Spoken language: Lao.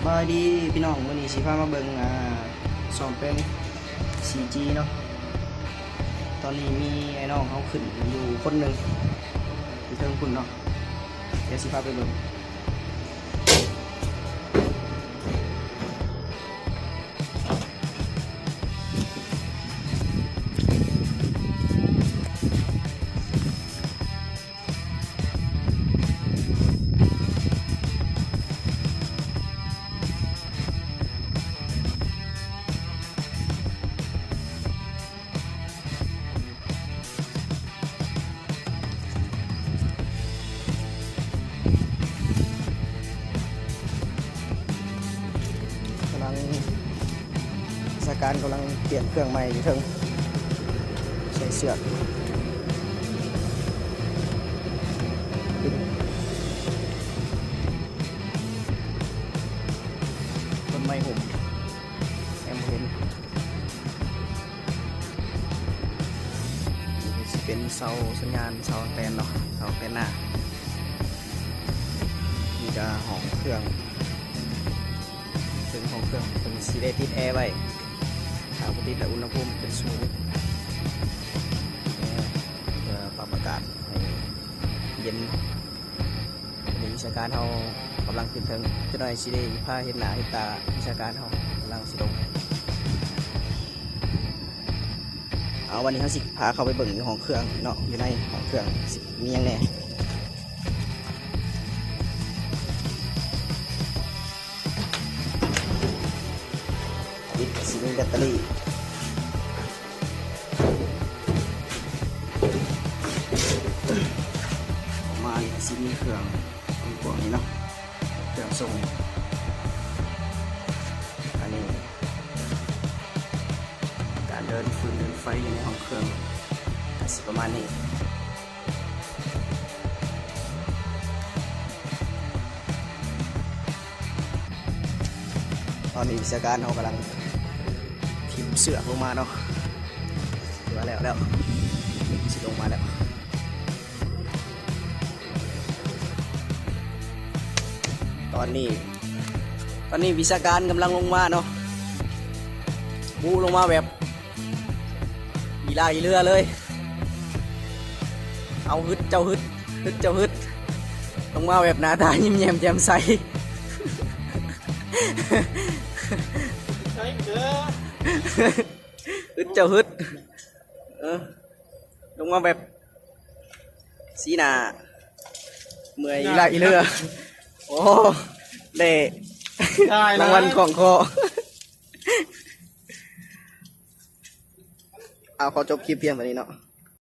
ສະບາຍດີພີ່ນ້ອງ, ມື້ນີ້ຊິພາມາເບິ່ງ ອ່າ ສ້ອມແປງ ສີ່ຈີ ເນາະ. ຕອນນີ້ມີອ້າຍນ້ອງເຮົາຂຶ້ນຢູ່ຄົນໜຶ່ງ ຢູ່ເທິງພຸ້ນເນາະ, ດຽວຊິພາໄປເບິ່ງ. ກຳລັງ ວິຊາການກຳລັງປ່ຽນເຄື່ອງໃໝ່ຢູ່ເທິງ ໃສ່ເຊືອກ ຕົ້ນໄມ້ຮົ່ມ ແອມບໍ່ເຫັນ. ນີ້ຊິເປັນເສົາສັນຍານ ເສົາແອັນເທນເນາະ ເສົາແອັນເທນນາ. ນີ້ກະຫ້ອງເຄື່ອງ ເຊິ່ງຫ້ອງເຄື່ອງເພິ່ນຊິໄດ້ຕິດແອໄວ້, ຖ້າບໍ່ຕິດແລ້ວອຸນຫະພູມເປັນສູງ ເພື່ອປັບອາກາດໃຫ້ເຢັນ. ຕອນນີ້ວິຊາການເຮົາກຳລັງຂຶ້ນເທິງ, ຈັກໜ້ອຍຊິໄດ້ພາເຫັນໜ້າເຫັນຕາວິຊາການເຮົາກຳລັງຊິລົງ. ເອົາ ວັນນີ້ເຮົາຊິພາເຂົ້າໄປເບິ່ງຢູ່ຫ້ອງເຄື່ອງເນາະ, ຢູ່ໃນຫ້ອງເຄື່ອງຊິມີຫຍັງແດ່. ຕິດ ກະຊິມີແບັດເຕີຣີ ອອກມານີ້ກະຊິມີເຄື່ອງ ພວກນີ້ເນາະ ເຄື່ອງສົ່ງ. ອັນນີ້ການເດີນຟືນເດີນໄຟຢູ່ໃນຫ້ອງເຄື່ອງກະຊິປະມານນີ້. ຕອນນີ້ວິຊາການເຮົາກຳລັງຖິ້ມເຊືອກລົງມາເນາະ, ຖືວ່າແລ້ວ ແລ້ວ ຊິລົງມາແລ້ວ. ຕອນນີ້ ຕອນນີ້ວິຊາການກຳລັງລົງມາເນາະ, ບຸລົງມາແບບອີ່ຫຼ້າອີ່ເຫຼືອເລີຍ. ເອົາ ຮຶດເຈົ້າຮຶດ ຮຶດເຈົ້າຮຶດ ລົງມາແບບໜ້າຕາຍິ້ມແຍ້ມແຈ່ມໃສ. ຮຶດເຈົ້າຮຶດ ເອີ ລົງມາແບບສີໜ້າເມື່ອຍອີ່ຫຼ້າອີ່ເຫຼືອ. ໂອ້ ໄດ້ລາງວັນຂອງຄໍ. ເອົາ ຂໍຈົບຄລິບພຽງເທົ່ານີ້ເນາະ.